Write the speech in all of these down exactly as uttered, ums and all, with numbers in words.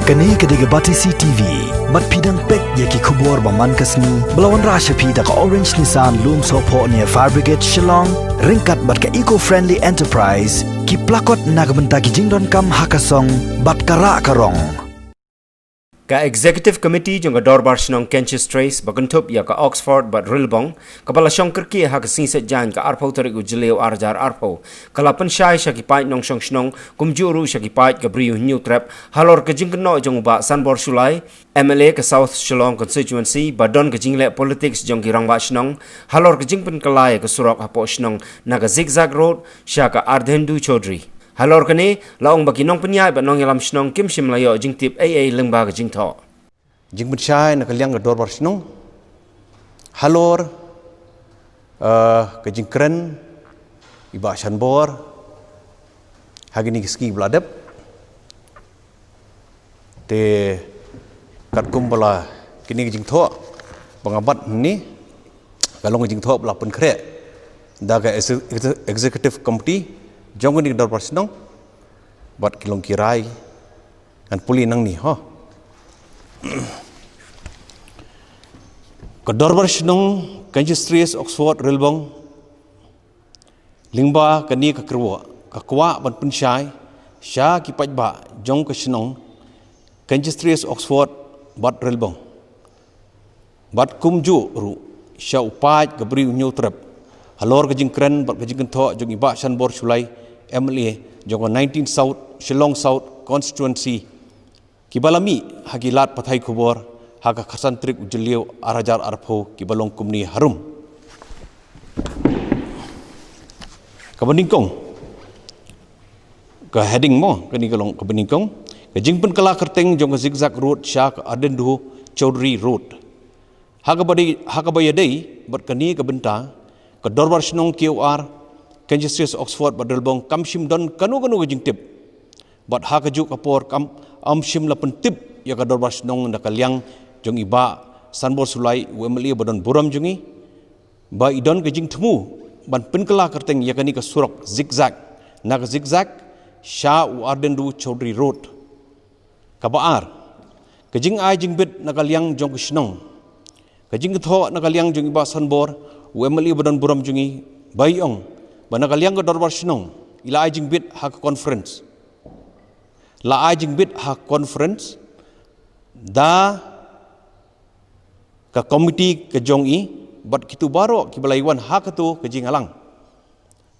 Kane ka dei ka Batesi T V. Bad phi dang peit ïa ki khubor ba man ka sngi ba la wanrah sha phi da ka Orange Nissan Lumsohphoh near Fire Brigade Shillong, ryngkat bad ka Eco Friendly Enterprise, ki plakot na ka bynta ki jingdonkam ha ka song bad ka rah ka rong. Ka Executive Committee jong ka Dorbar Shnong Cansius Tracë ba kynthup ïa ka Oxford bad Rilbong, kaba la shong kyrkieh ha ka sngi Saitjaiñ ka arphew tarik u Jylliew ar hajar arphew, ka la pynshai sha ki paid nongshong shnong, kumjuh ruh sha ki paid ka Bri u Hynñiewtrep, halor ka jingkynnoh jong u Bah Sanbor Shullai, M L A ka South Shillong Constituency, ba don ka jingleh politics jong ki rangbah shnong, halor ka jingpynkylla ïa ka surok hapoh shnong na ka Zigzag Road sha ka Ardhendu Chaudhary. Halor kane, la ong ba ki nongpynïaid bad nongïalam shnong kim shym la ïoh jingtip ei ei lyngba ka jingthoh. Jingpynshai na ka liang ka Dorbar Shnong halor, eh, ka jingkren i Bah Sanbor ha kine ki sngi ba la dep. Te katkum ba la kine ki jingthoh ba nga bat hangne, ka long ka jingthoh ba la pynkhreh da ka exe-, exe-, Executive Committee jong kane ka Dorbar Shnong, bad ki long ki rai ngan pule nangne, ho. Ka Dorbar Shnong Cansius Tracë Oxford Rilbong, lyngba kane ka kyrwoh, ka kwah ban pynshai sha ki paidbah jong ka shnong Cansius Tracë Oxford bad Rilbong, bad kumjuh ruh sha u paid ka Bri u Hynñiewtrep, halor ka jingkren bad ka jingkynthoh jong i Bah Sanbor Shullai, M L A jong ka nineteen South, Shillong South Constituency, kiba la mih ha ki lad pathai khubor ha ka khatsan tarik u Jylliew ar hajar arphew, kiba long kumne harum. Kaba nyngkong, ka heading mo, kane ka long kaba nyngkong, ka jingpynkylla kyrteng jong ka Zigzag Road sha ka Ardhendu Chaudhary Road. Ha kaba dei, ha kaba ïadei bad kane ka bynta, ka Dorbar Shnong K O R Cansius Tracë Oxford bad Rilbong kam shym don kano kano ka jingtip. Bad ha kajuh ka por kam, ym shym la pyntip ïa ka Dorbar Shnong na ka liang jong i Bah Sanbor Shullai, u M L A ba don burom jong ngi, ba i don ka jingthmu ban pynkylla kyrteng ïa kane ka surok zigzag, na ka Zigzag sha u Ardhendu Chaudhary Road. Kaba ar, ka jingai jingbit na ka liang jong ka shnong. Ka jingthoh na ka liang jong i Bah Sanbor, u M L A ba don burom jong ngi, ba i ong ba na ka liang ka Dorbar Shnong i la ai jingbit ha ka conference. La ai jingbit ha ka conference da ka komiti ka jong i, bad kito baroh kiba la ïawan ha kato ka jingïalang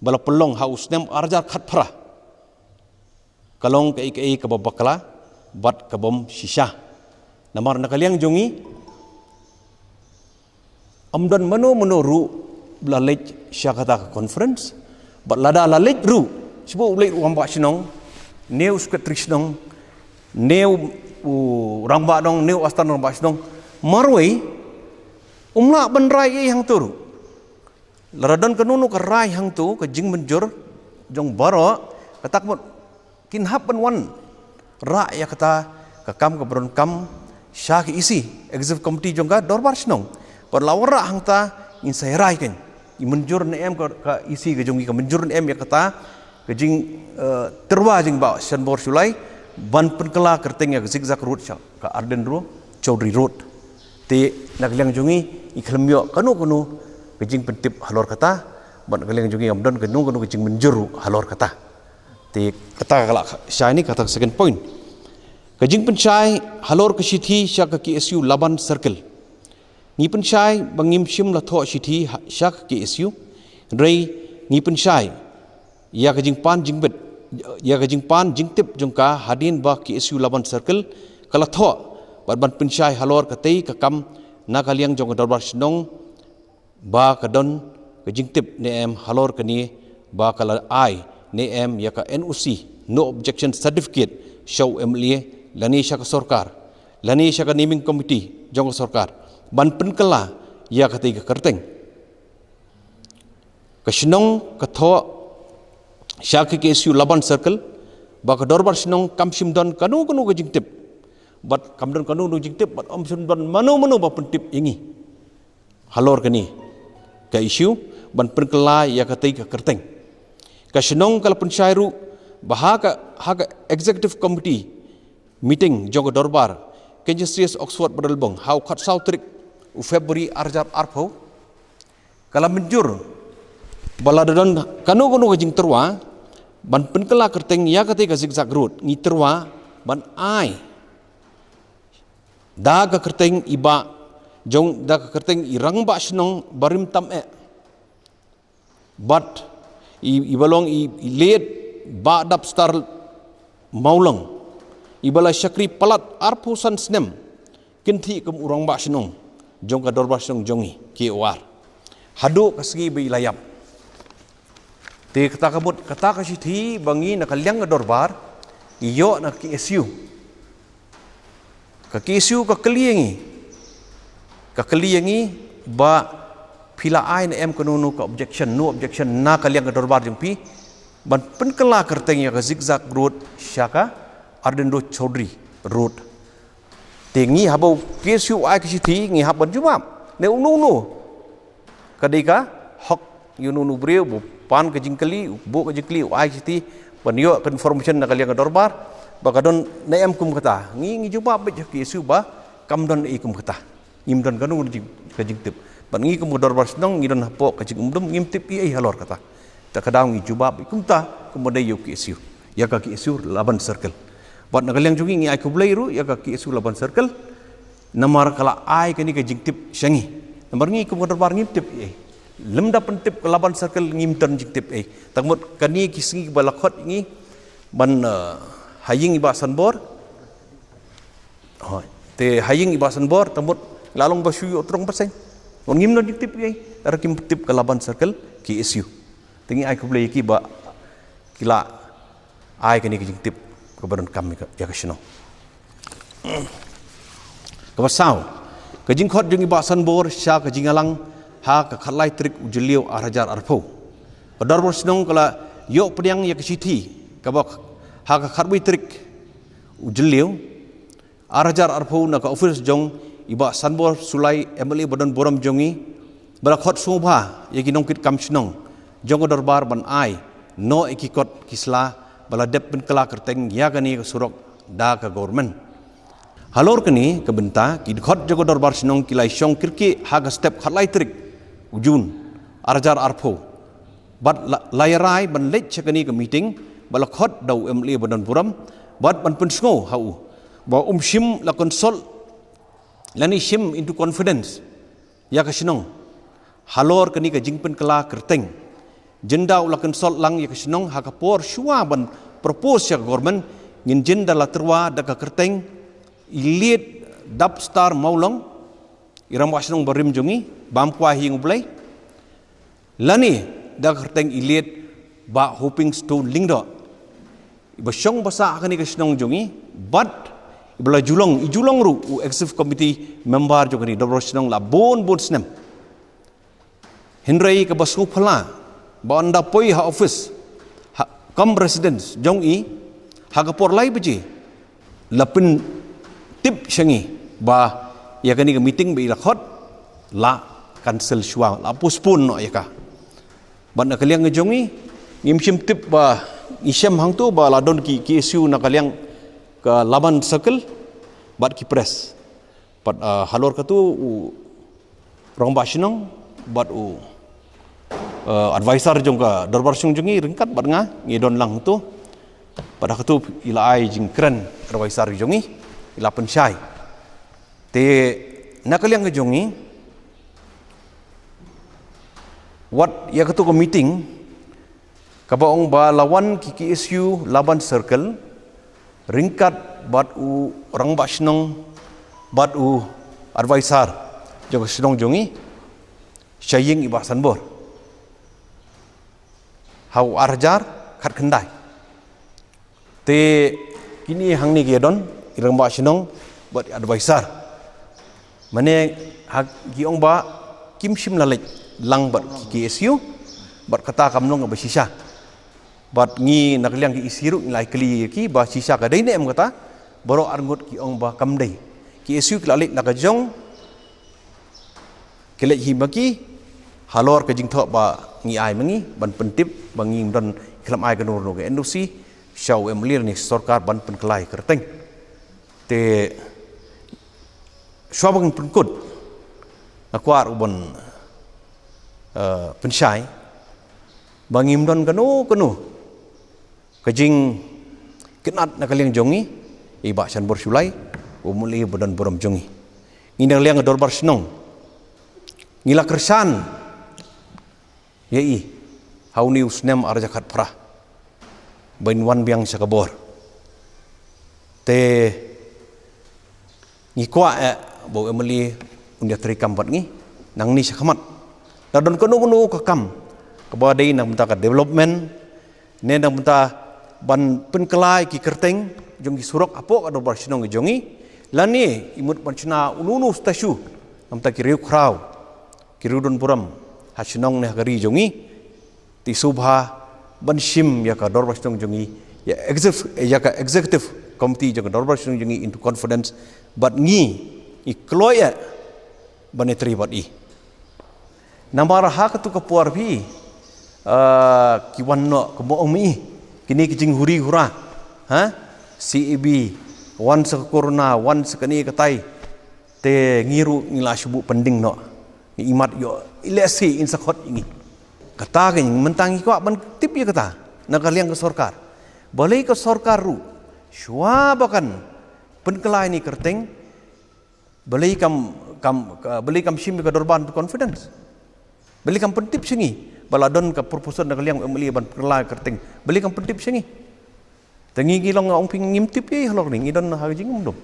ba la pynlong ha u snem ar hajar khatphra, ka long kaei kaei kaba bakla bad kabym shisha. Namar na ka liang jong ngi, ym don mano mano ruh ba la leit sha kata ka conference, bad lada la leit ruh, shu ba u leit u rangbah shnong, ne u secretary shnong, ne u, u rangbah shnong, ne u assistant rangbah shnong, marwei um lah ban rai ei hangto ruh. Lada don kano kano ka rai hangto, ka jingmynjur jong baroh, kata ka mut kin hap ban wanrah ïa kata ka kam kaba donkam sha ka E C, Executive Committee jong ka Dorbar Shnong. Bad la wanrah hangta, ngin sa ïa rai kein, i mynjur ne em ka, ka E C ka jong ngi, ka mynjur ne em ïa kata ka jing, eh, tyrwa jong i Bah Sanbor Shullai ban pynkylla kyrteng ïa ka Zigzag Road sha ka Ardhendu Chaudhary Road. Te na ka liang jong ngi, ngi khlem ïoh kano kano ka jingpyntip halor kata, bad na ka liang jong ngi ym don kano kano ka jingmynjur halor kata. Te kata ka la shai ne, kata ka second point. Ka jingpynshai halor ka shithi sha ka K S U Laban Circle. Ngi pynshai ba ngim shym la thoh shithi ha, sha ka K S U, hynrei ngi pynshai ïa ka jingpan jingbit, ïa ka jingpan jingtip jong ka hadien ba K S U Laban Circle ka la thoh, bad ban pynshai halor katei ka kam na ka liang jong ka Dorbar Shnong, ba ka don ka jingtip ne em halor kane, ba ka la ai ne em ïa ka N O C, no objection certificate, sha u M L A, lane sha ka sorkar, lane sha ka naming committee jong ka sorkar, ban pynkylla ïa katei ka kyrteng. Ka shnong ka thoh sha ka K S U Laban Circle ba ka Dorbar Shnong kam shym don kano kano ka jingtip, bad kam don kano kano jingtip, bad ym shym don mano mano ba pyntip ïa ngi halor kane ka issue ban pynkylla ïa katei ka kyrteng. Ka shnong ka la pynshai ruh ba ha ka, ha ka Executive Committee meeting jong ka dorbar Canisius Oxford Badalbong ha u khatsaw tarik u February arhajar arphew, ka la mynjur ba lada don kano kano ka jingtyrwa ban pynkylla kyrteng ïa kata ka zigzag road, ngi tyrwa ban ai da ka kyrteng i bah jong, da ka kyrteng i rangbah shnong barim tam eh. Bad i, i ba long i, i late Bah Dapstar Mawlong, i ba la shakri palat arphew san snem kynthih kum u rangbah shnong jong ka dorbar shnong jong ngi, K O R, haduh ka sngi ba i la ïap. Te kata ka mut, kata ka shithi ba ngi na ka liang ka dorbar ngi ïoh na K S U. Ka K S U ka kylli ïa ngi, ka kylli ïa ngi ba phi la ai ne em kano kano ka objection, no objection na ka liang ka dorbar jong phi ban pynkylla kyrteng ïa ka zigzag road sha ka Ardent Road Chaudhary Road. Te ngi haba u K S U u ai ka shithi, ngi hap ban jubab ne uno uno. Ka dei ka hok ïa uno uno u briew ba u pan ka jingkylli, u buh ka jingkylli, u ai shithi ban ïoh ka information na ka liang ka dorbar ba ka don ne em kum kata. Ngi, ngi jubab beit ha K S U ba kam don ei kum kata. Ngim don kano ka jing, ka jingtip. Bad ngi kum ka dorbar shnong ngi don hapoh ka jingumdum, ngim tip ei ei halor kata. Te ka daw ngi jubab beit kumta kumba dei ïa u K S U, ïa ka K S U Laban Circle. Bad na ka liang jong ngi, ngi ai khublei ruh ïa ka K S U Laban Circle namar ka la ai kane ka jingtip sha ngi. Namar ngi kum ka dorbar ngim tip ei ei. Lymda pyntip ka Laban Circle ngim don jingtip ei ei. Te ka mut kane ki sngi ba la khot ngi ban, eh, ha ïing i Bah Sanbor. Hooid. Te ha ïing i Bah Sanbor, te ka mut la long ba shu ïoh u Trong Baseng. Ngi ngim don jingtip ei ei. Tang ba kim tip ka Laban Circle K S U. Te ngi ai khublei ïa ki ba ki la ai kane ka jingtip kaba donkam ïa ka, ïa ka shnong. Kaba saw, ka jingkhot jong i Bah Sanbor sha ka jingïalang ha ka khatlai tarik u Jylliew arhajar arphew. Ka dorbar shnong ka la ïoh pdiang ïa ka shithi kaba ha ka khatwei tarik u Jylliew arhajar arphew na ka office jong i Bah Sanbor Sulai, M L A ba don burom jong ngi, ba la khot sngewbha ïa ki nongkitkam shnong jong ka dorbar ban ai noh ïa ki kot ki sla ba la dep pynkylla kyrteng ïa kane ka surok da ka government. Halor kane ka bynta, ki dkhot jong ka dorbar shnong ki la ïashong kyrkieh ha ka step khatlai tarik u June arhajar arphew. Bad la, la ïarai ban leit sha kane ka meeting ba la khot da u M L A ba don burom, bad ban pynsngew ha u ba um shym la consult lane shim into confidence ïa ka shnong halor kane ka jingpynkylla kyrteng. Jin da u la consult lang ïa ka shnong ha ka por shuwa ban propose sha ka government, ngin jin da la tyrwa da ka kyrteng i late Dapstar Mawlong, i rangbah shnong barim jong ngi, bam kwai ha ïing U Blei. Lane da ka kyrteng i late Bah Hoping Stone Lyngdoh, i ba shong basa ha kane ka shnong jong ngi, bad i ba la ju long, i ju long ruh u executive committee member jong kane ka dorbar shnong la bun bun snem. Hynrei kaba sngewphylla ba ynda poi ha office, ha, kum residence jong i, ha ka por lai baje la pyntip sha ngi ba ïa kane ka meeting ba i la khot la cancel shuwa, la postpone noh ïa ka. Bad na ka liang ka jong ngi, ngim shym tip ba, ngi shem hangto ba la don ki, ki issue na ka liang ka Laban Circle bad ki press. Bad, ah, halor katu u rangbah shnong bad u, eh, advisor jong ka dorbar shnong jong ngi ryngkat bad nga ngi don lang tu. Bad ha katu i la ai jingkren advisor jong ngi, i la pynshai. Te na ka liang ka jong ngi, wat ïa katu ka meeting kaba ong ba la wan ki, ki issue Laban Circle ryngkat bad u rangbah shnong bad u advisor jong ka shnong jong ngi sha ïing i Bah Sanbor ha u arhajar khatkhyndai. Te kine hangne ki ïa don i rangbah shnong bad i advisor. Mane ha ki ong ba kim shym la leit lang bad ki, ki issue, bad kata kam long ba shisha. Bad ngi na ka liang ki issue ruh ngi la kylli ki ba shisha ka dei ne em kata, baroh arngut ki ong ba kam dei. Ki issue ki la leit na ka jong, ki leit hi ma ki halor ka jingthoh ba ngi ai ma ngi ban pyntip ba ngim don khlem ai kano kano ka N O C sha u M L A ne sorkar ban pynkylla kyrteng. Te shuwa ban pynkut, nga kwah ruh ban pynshai ba ngim don kano kano ka jingkynad na ka liang jong ngi ïa i Bah Shanbor Shullai, u M L A ba don burom jong ngi. Ngi na ka liang ka dorbar shnong ngi la kyrshan ïa i ha une u snem ar hajar khatphra ba in wan biang sha ka bor. Te ngi kwah eh ba u M L A un ïatreikam bad ngi nangne sha khmat. Lada don kano kano ka kam kaba dei na ka bynta ka development ne na ka bynta ban pynkylla ïa ki kyrteng jong ki surok hapoh ka dorbar shnong jong ngi, lane i mut ban shna uno uno u statue na ka bynta ki riewkhraw, ki riew don burom ha shnong ne ha ka ri jong ngi, te sngewbha ban shim ïa ka dorbar shnong jong ngi, ïa exec-, ïa ka executive committee jong ka dorbar shnong jong ngi into confidence bad ngi, ngi kloi eh ban ïatrei bad i. Namar ha katu ka por phi, ah, ki wan noh kumba ong i, kine ki jinghuri hura, ha? C A B, wan sa ka corona, wan sa kane katai. Te ngi ruh ngi la shu buh pending noh. Ngi imat ïoh i lehse in sa khot ïa ngi. Kata ka ngi mynta ngi kwah ban tip ïa kata na ka liang ka sorkar. Balei ka sorkar ruh shuwa ba kan pynkylla ïa kine ki kyrteng, balei kam, kam, ka, balei kam shim ïa ka dorbar into confidence? Balei kam pyntip sha ngi ba la don ka proposal na ka liang u M L A ban pynkylla ïa ki kyrteng? Balei kam pyntip sha ngi? Te ngi, ngi long, nga ong phi, ngim tip ei halor ne ngi don ha ka jingmudui.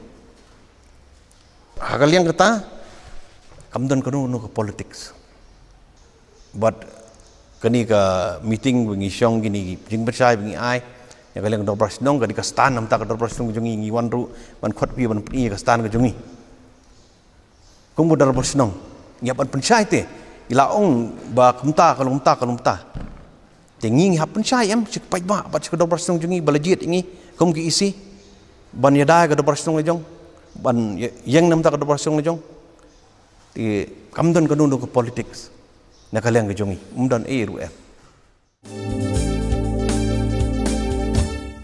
Ha ka liang kata kam don kano kano ka politics. Bad kane ka meeting ba ngi shong, kine ki jingpynshai ba ngi ai ïa ka liang ka dorbar shnong, ka dei ka stand na ka bynta ka dorbar shnong jong ngi, ngi wan ruh ban khot phi ban pyni ïa ka stand ka jong ngi. Kum ka dorbar shnong ngi hap ban pynshai te, ngi la ong ba kumta ka long kumta, ka long kumta. Te ngi, ngi hap pynshai em sha ki paidbah bad sha ka dorbar shnong jong ngi ba la jied ïa ngi kum ki E C ban ïada ïa ka dorbar shnong la jong, ban ïeng na ka bynta ka dorbar shnong la jong. Te kam don kano kano ka politics na ka liang ka jong ngi, ym don ei ruh em.